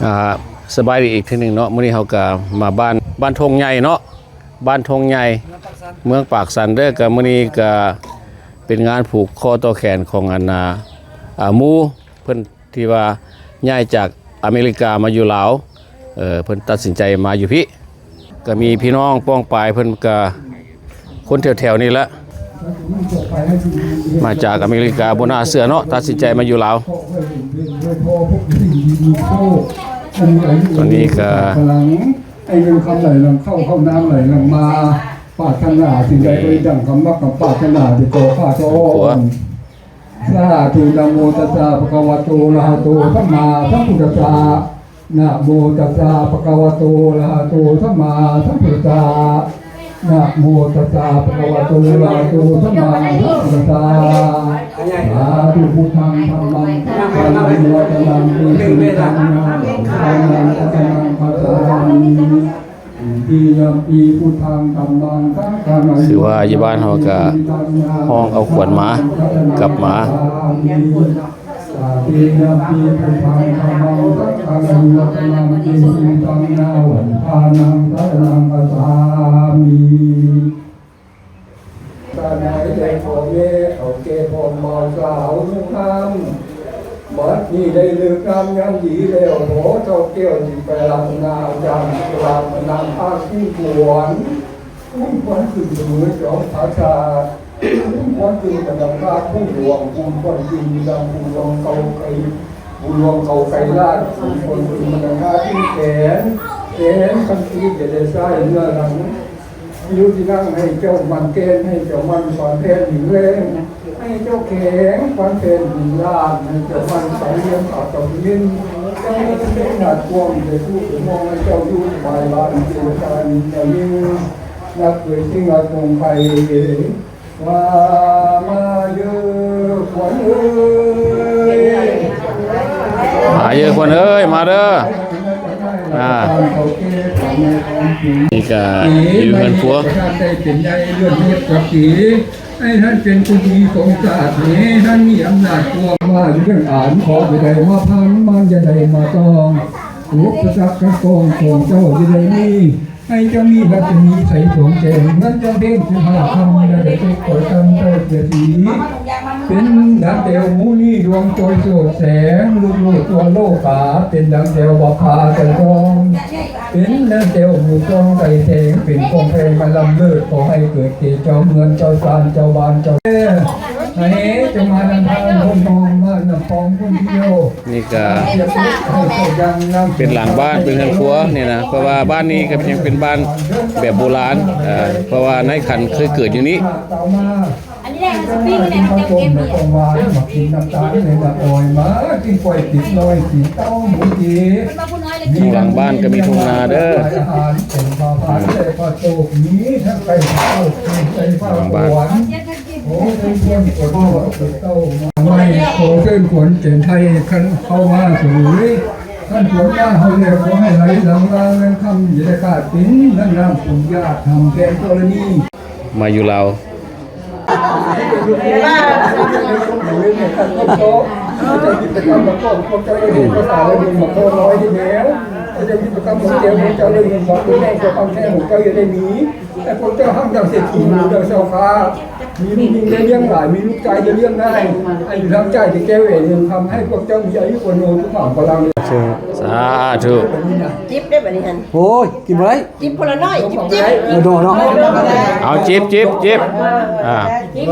ອ່າ ສະບາຍດີອີກເທື່ອໜຶ່ງເນາະ. ມື້ນີ້ເຮົາກະມາບ້ານ ບ້ານທົ່ງໃຫຍ່ເນາະ ບ້ານທົ່ງໃຫຍ່ ເມືອງປາກຊັນເດີ. ກະມື້ນີ້ກະເປັນງານຜູກຂໍ້ຕໍ່ແຂນຂອງອັນ ອ່າ ອ່າ ໝູ່ເພິ່ນ ທີ່ວ່າຍ້າຍຈາກອາເມລິກາມາຢູ່ລາວ ເອີ ເພິ່ນຕັດສິນໃຈມາຢູ່ພີ້ ກະມີພີ່ນ້ອງປ້ອງປາຍເພິ່ນກະຄົນແຖວໆນີ້ແຫຼະ ມາຈາກອາເມລິກາ ບໍ່ໜ້າເຊື່ອເນາະ ຕັດສິນໃຈມາຢູ່ລາວ. ຕອນນີ້ກະ ໃຫ້ເງິນຄຳໄຫຼຫຼັ່ງເຂົ້າ ເຂົ້ານ້ຳໄຫຼຫຼັ່ງມາ ປາດຖະໜາສິ່ງໃດກໍໄດ້ດັ່ງຄຳມັກຄຳປາດຖະໜາ ຕິດຕໍ່ຂ້າເຈົ້າ. ສາທຸ ນະໂມຕັດສະ ພະຄະວະໂຕ ອະລະຫະໂຕ ສຳມາສຳພຸດທັດສະ ນະໂມຕັດສະ ພະຄະວະໂຕ ອະລະຫະໂຕ ສຳມາສຳພຸດທັດສະ ນະໂມຕັດສະ ພະຄະວະໂຕ ອະລະຫະໂຕ ສຳມາສຳພຸດທັດສະ ສາທຸ ພຸດທັງ ທຳມັງ ສັງຄັງ ອະນຸວັດທະນັງ ເຕ ເຕ ທຳມັງ ສັງຄັງ ອະນຸວັດທະນັງ ພັດສະມິ ທຸຕິຍຳປີ ພຸດທັງ ທຳມັງ ສັງຄັງ ອະນຸວັດທະນັງ ຖືວ່າຢູ່ບ້ານເຮົາກະຮ້ອງເອົາຂວັນມາ ກັບມາ ສາຕິຍຳປີ ພຸດທັງ ທຳມັງ ສັງຄັງ ອະນຸວັດທະນັງ ເຕ ເຕ ທຳມັງ ອະນຸວັດທະນັງ ສະຣະນັງ ກັດສາມິ. ສະໄໝແຕ່ພໍ່ແມ່ເຖົ້າແກ່ ພໍ່ບ່າວສາວນຸ່ງງາມ ບັດນີ້ໄດ້ເລີກງາມຍາມດີແລ້ວ ຂໍເຈົ້າແກ້ວຈຶ່ງໄປອາລາທະນາອາຈານ ອາລາທະນາພາສີຂວັນ ຄູນຂວັນຂຶ້ນສະເໝີຈອມປາສາດ ຄູນຂວັນຂຶ້ນບັນດາພາຜູ້ຫຼວງ ຄູນຂວັນຂຶ້ນບັນດາຜູ້ຫຼວງເຂົ້າໄກ ຜູ້ຫຼວງເຂົ້າໄກລາດ ຄູນຂວັນຂຶ້ນບັນດາພາທີ່ແຂນ ແຂນຄັນຕີຈະໄດ້ຊາຍເນື້ອຫຼັງ ຢູ່ທີ່ນັ່ງໃຫ້ເຈົ້າໝັ້ນແກ່ນ ໃຫ້ເຈົ້າໝັ້ນປານແຜ່ນດິນແລງ ໃຫ້ເຈົ້າແຂງປານແຜ່ນດິນລ້ານ ໃຫ້ເຈົ້າໝັ້ນປານເຮືອນຜາເຈົ້າເປັນ ເຈົ້າມີເປັນຍາດກວມ ໄດ້ຜູ້ເປັນມອງ ໃຫ້ເຈົ້າຢູ່ສະບາຍບ້ານເປັນການເຈົ້າຍິງ ນັບເກີດສິ່ງລາດກົງໄພ ວ່າມາເດີຂວັນເອີຍ ມາເດີຂວັນເອີຍ ມາເດີ ອ່າ ນີ້ກະຢູ່ເຮືອນຄົວ ທ່ານໄດ້ເປັນໃຫຍ່ເລື່ອນຍົດສັກສີ ໃຫ້ທ່ານເປັນຄົນດີຂອງຊາດ ໃຫ້ທ່ານມີອຳນາດກວ່າ ມາຢູ່ເລື່ອນອານ ຂໍຢ່າໄດ້ມາພັນ ມາຢ່າໄດ້ມາຕ້ອງ ອຸປະສັກຂັດຂ້ອງຂອງເຈົ້າຢ່າໄດ້ມີ ໃຫ້ເຈົ້າມີລັດສະໝີໃສສອງແສງ ເງິນຈຳເພັງສິບຫ້າຄຳ ຢ່າໄດ້ຕົກຕໍ່ຕ່ຳເຈົ້າເສຍທີ ເປັນດັ່ງແກ້ວໝູນີດວງຈ່ອຍໂສດແສງ ລຸດໂລດທົ່ວໂລກາ ເປັນດັ່ງແກ້ວບັບຜາໃສທອງ ເປັນດັ່ງແກ້ວໝູຊອງໃສແສງ ເປັນຂອງແພງມາລ້ຳເລີດ ຂໍໃຫ້ເກີດແກ່ເຈົ້າເຮືອນເຈົ້າຊານເຈົ້າບ້ານເຈົ້າແລ ໃຫ້ເຈົ້າມານຳທາງຄົນທອງ ມານຳປອງຄົນດຽວ ນີ້ກະເປັນຫຼັງບ້ານ ເປັນເຮືອນຄົວນີ້ນະ ເພາະວ່າບ້ານນີ້ກະຍັງເປັນບ້ານແບບໂບລານ ເອີ ເພາະວ່ານາຍຂັນເຄີຍເກີດຢູ່ນີ້ ອັນນີ້ແຫຼະ ເຮົາຊິປີ້ງແຫຼະ ເຮົາຈະເກັບນີ້ ກິນນ້ຳຕານ ກິນນ້ຳອ້ອຍ ມາກິນກ້ອຍ ຕິດນ້ອຍ ກິນເຕົ້າໝູເຈ ຂ້າງຫຼັງບ້ານກະມີທົ່ງນາເດີ ອາຫານເປັນພາພາແລະພາໂຊກ ມີທັງໄກ່ພາໂຊກ ມີໄກ່ພາຂວັນ ໂອ້ ເຊີນຄວັນເປັນໄທ ຄັນເຂົ້າມາສວຍ ຄັນຝົນມາເຮົາແລ້ວ ຂໍໃຫ້ໄຫຼຫຼັ່ງມາເງິນຄຳ ຢ່າໄດ້ຂາດເປັນ ທັງນ້ຳປຸງຢາດ ທຳແທນກໍລະນີ ມາຢູ່ລາວ ເຈົ້າຄິດປະຈຳມາກ່ອນ ພວກເຈົ້າໄດ້ເຫັນພາສາໄດ້ເບິ່ງມາກ່ອນນ້ອຍນີ້ແລ້ວ ເຈົ້າຄິດປະຈຳຂອງເຈົ້າ ພວກເຈົ້າໄດ້ເຫັນຄວາມເປັນແມ່ຂອງຄວາມແທ້ຂອງເຈົ້າ ຢ່າໄດ້ມີ ໃຫ້ພວກເຈົ້າຮັ່ງດັ່ງເສດຖີ ມີດັ່ງເຈົ້າຟ້າ ມີລູກຍິງໄດ້ລ້ຽງຫຼາຍ ມີລູກຊາຍໄດ້ລ້ຽງງ່າຍ ອາຍຸທັງຊາດໄດ້ແກ້ວແຫວນເງິນຄຳ ໃຫ້ພວກເຈົ້າມີອາຍຸວັນໂນສຸຂັງພະລັງ ສາທຸ ຈິບໄດ້ບັດນີ້ຫັ້ນ ໂອ້ຍ ກິນບໍ່ໄດ້ ຈິບຄົນລະໜ້ອຍ ຈິບໆ ເອີ ໂດນເນາະ ເອົາຈິບໆ ຈິບ ອ່າ ເອີ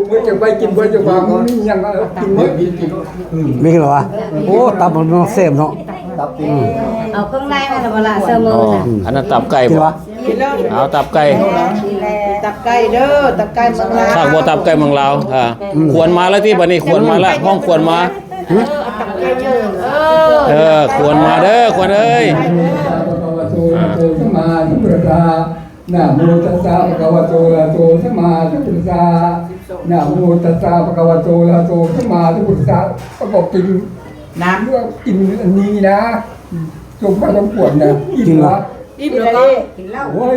ເບິດຈາກໄປກິນເບິດຈາກວາງ ມີຫຍັງເອົາກິນເບິດ ມີກິນ ມີກິນແລ້ວວະ ໂອ້ ຕັບມັນແຊບເນາະ ຕັບ ເອົາເຄື່ອງໃນມາແລ້ວບໍ່ລະ ເຊີເມີນະ ອັນນັ້ນຕັບໄກ່ບໍ່ ກິນວະ ກິນແລ້ວ ເອົາຕັບໄກ່ ຕັບໄກ່ເດີ ຕັບໄກ່ເມືອງລາວ ຄັກບໍ່ຕັບໄກ່ເມືອງລາວ ອ່າ ຂວັນມາແລ້ວຕິ ບັດນີ້ຂວັນມາແລ້ວ ຮ້ອງຂວັນມາ ເອີ ຂວັນມາເດີ ຂວັນເອີຍ ນະໂມຕັດສະ ພະຄະວະໂຕ ອະລະຫະໂຕ ສຳມາສຳພຸດທັດສະ ນະໂມຕັດສະ ພະຄະວະໂຕ ອະລະຫະໂຕ ສຳມາສຳພຸດທັດສະ ນະໂມຕັດສະ ພະຄະວະໂຕ ອະລະຫະໂຕ ສຳມາສຳພຸດທັດສະ ປະກອບກິນນ້ຳ ກິນອັນນີ້ນະ ສົມພະສົມຄວນນະ ອີ່ມແລ້ວ ອີ່ມແລ້ວ ກິນເຫຼົ້າ ໂອ້ຍ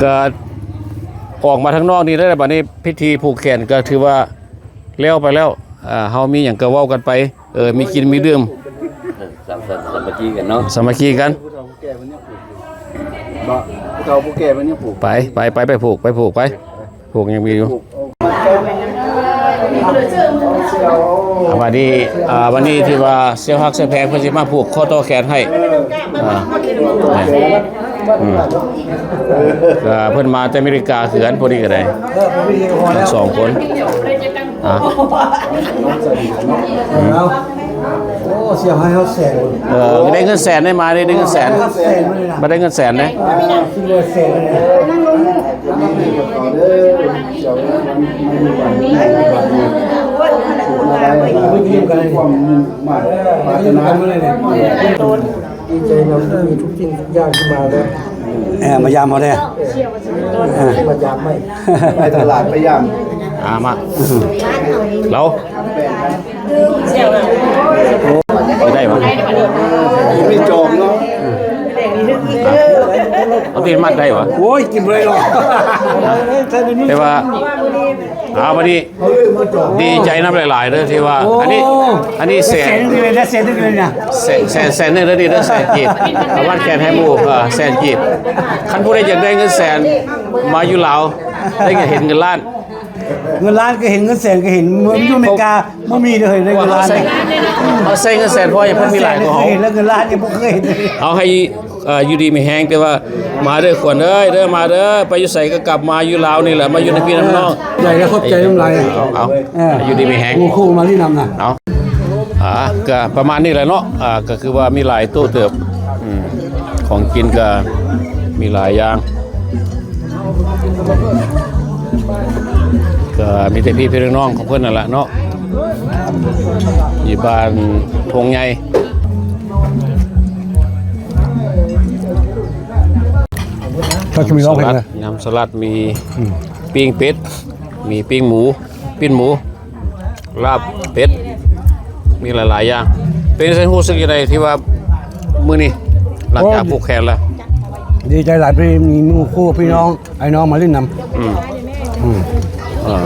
ກໍອອກມາທາງນອກນີ້ແລ້ວ ບັດນີ້ພິທີຜູກແຂນກໍຖືວ່າແລ້ວໄປແລ້ວ. ເຮົາມີຫຍັງກໍເວົ້າກັນໄປ ເອີ ມີກິນມີດື່ມ ເອີ ສັງ ສາມັກຄີກັນເນາະ ສາມັກຄີກັນ. ບໍ່ ຜູ້ເຖົ້າຜູ້ແກ່ເພິ່ນຍັງຜູກ ໄປ ໄປ ໄປ ໄປຜູກ ໄປຜູກ ໄປຜູກ ຍັງມີຢູ່. ອ່າ ບັດນີ້ ອ່າ ບັດນີ້ທີ່ວ່າສ່ຽວຮັກສ່ຽວແພງເພິ່ນຊິມາຜູກຂໍ້ຕໍ່ແຂນໃຫ້. ອ່າ ອືມ ກໍເພິ່ນມາແຕ່ອາເມລິກາຄືກັນ ຜູ້ນີ້ກໍໄດ້ ທັງສອງຄົນ. ອ່າ ອືມ ໂອ້ ເສຍຫາຍເຮົາແສນ. ເອີ ໄດ້ເງິນແສນໄດ້ມາ ໄດ້ ໄດ້ເງິນແສນ ມາໄດ້ເງິນແສນເດ້. ອ່າ ຄືວ່າແສນເດ້ ດີໃຈນຳ ມີທຸກສິ່ງທຸກຢ່າງທີ່ມາແລ້ວ ເອີ ມາຢາມເຮົາແດ່. ເອີ ມາຢາມໃໝ່ ໄປຕະຫຼາດໄປຢາມ. ອ່າ ມາ ລາວ ໄດ້ວະ ມີຈອງເນາະ. ເອົາຕີນມັດໄດ້ວະ ໂອ້ຍ ກິນບໍ່ໄດ້ດອກ. ແຕ່ວ່າ ເອົາ ບັດນີ້ ດີໃຈນຳຫຼາຍໆເດີທີ່ວ່າ ໂອ້ ອັນນີ້ ອັນນີ້ແສນ ແສນໜຶ່ງເລີຍນະ ແສນໜຶ່ງເລີຍນະ ແສນ ແສນ ແສນໜຶ່ງເດີນີ້ເດີ ແສນກີບ. ເອົາວັດແຂນໃຫ້ໝູ່ ເອີ ແສນກີບ. ຄັນຜູ້ໃດຢາກໄດ້ເງິນແສນ ມາຢູ່ລາວ ໄດ້ເຫັນເງິນລ້ານ ເງິນລ້ານກໍເຫັນ ເງິນແສນກໍເຫັນ. ຢູ່ອາເມລິກາບໍ່ມີເດີ ໄດ້ເງິນລ້ານ. ເຮົາໃຊ້ ເຮົາໃຊ້ເງິນແສນ ເພາະຫຍັງ? ເພິ່ນມີຫຼາຍກວ່າເຮົາ. ເຫັນແລ້ວເງິນລ້ານຍັງບໍ່ເຄີຍເຫັນ. ເອົາໃຫ້ ເອີ ຢູ່ດີມີແຮງ ແຕ່ວ່າມາເດີຂວັນເອີຍເດີ ມາເດີ ໄປຢູ່ໃສກໍກັບມາ ຢູ່ລາວນີ້ແຫຼະ ມາຢູ່ນຳພີ່ນຳນ້ອງ. ໃຫຍ່ແລ້ວ ຂອບໃຈຫຼາຍ. ເອົາ ເອົາ ເອີ ຢູ່ດີມີແຮງ ໝູ່ຄູ່ມາຫຼິ້ນນຳນະ. ເອົາ ອ່າ ກໍປະມານນີ້ແຫຼະເນາະ. ອ່າ ກໍຄືວ່າມີຫຼາຍໂຕເຕີບ ອືມ ຂອງກິນກໍມີຫຼາຍຢ່າງ ກໍມີແຕ່ພີ່ໆນ້ອງໆຂອງເພິ່ນນັ້ນລະເນາະ ຢູ່ບ້ານທົ່ງໃຫຍ່. ກໍຈະມີຮ້ອງເພງ ສະຫຼັດ ນຳສະຫຼັດ ມີ ອືມ ປີ້ງເປັດ ມີປີ້ງໝູ ປີ້ງໝູ ລາບເປັດ ມີຫຼາຍໆຢ່າງ. ເປັນຈັ່ງໃດ ຮູ້ສຶກຈັ່ງໃດທີ່ວ່າມື້ນີ້ ຫຼັງຈາກຜູກແຂນແລ້ວ? ດີໃຈຫຼາຍທີ່ມີໝູ່ຄູ່ພີ່ນ້ອງ ອ້າຍນ້ອງມາຫຼິ້ນນຳ. ອືມ ອືມ ເອີ ແ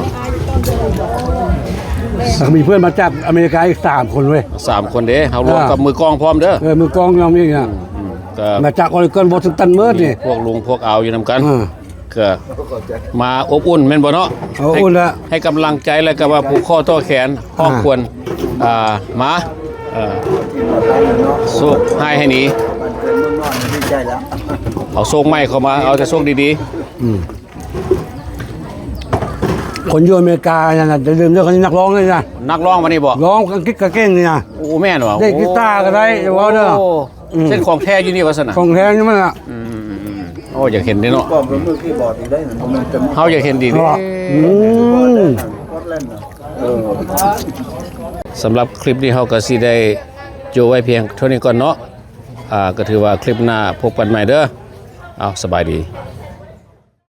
ລ້ວກໍມີເພື່ອນມາຈາກອາເມລິກາອີກສາມຄົນເວີຍ. ສາມຄົນເດ້ ເຮົາລວມ ອ່າ ກັບມືກ້ອງພ້ອມເດີ. ເອີ ມືກ້ອງນຳອີກນະ. ອືມ ອືມ ກໍມາຈາກອອຣິກອນ ວໍຊິງຕັນໝົດນີ້ ພວກລຸງພວກອາວຢູ່ນຳກັນ. ເອີ ກໍມາອົບອຸ່ນແມ່ນບໍ່ເນາະ? ເອົາ ໃຫ້ ອຸ່ນລະ ໃຫ້ກຳລັງໃຈ ແລ້ວກໍວ່າຜູກຂໍ້ຕໍ່ແຂນ ຫ້ອງຄວນ ອ່າ ອ່າ ມາ ເອີ ໂຊກຮ້າຍໃຫ້ໜີ ເອົາໂຊກໃໝ່ເຂົ້າມາ ເອົາແຕ່ໂຊກດີໆ. ອືມ ຄົນຢູ່ອາເມລິການັ້ນນະ ຢ່າລືມເດີ ຄົນນີ້ນັກຮ້ອງເລີຍນະ. ນັກຮ້ອງວະນີ້ບໍ່? ຮ້ອງອັງກິດກໍເກັ່ງນີ້ນະ. ໂອ້ ແມ່ນວະ? ເລ່ນກີຕາກໍໄດ້ ຢ່າເວົ້າເດີ. ໂອ້ ອືມ ເຊັ່ນຂອງແທ້ຢູ່ນີ້ວ່າຊັ້ນນະ? ຂອງແທ້ຢູ່ມັນລະ. ອືມ ໂອ້ ຢາກເຫັນເດ້ເນາະ ພ້ອມກັບມືຄີບອດອີກໄດ໋ ເຮົາຢາກເຫັນດີເດ້. ອືມ ເອີ ສຳລັບຄລິບນີ້ເຮົາກໍຊິໄດ້ໂຈະໄວ້ພຽງເທົ່ານີ້ກ່ອນເນາະ. ອ່າ ກໍຖືວ່າຄລິບໜ້າພົບກັນໃໝ່ເດີ. ເອົາ ສະບາຍດີ.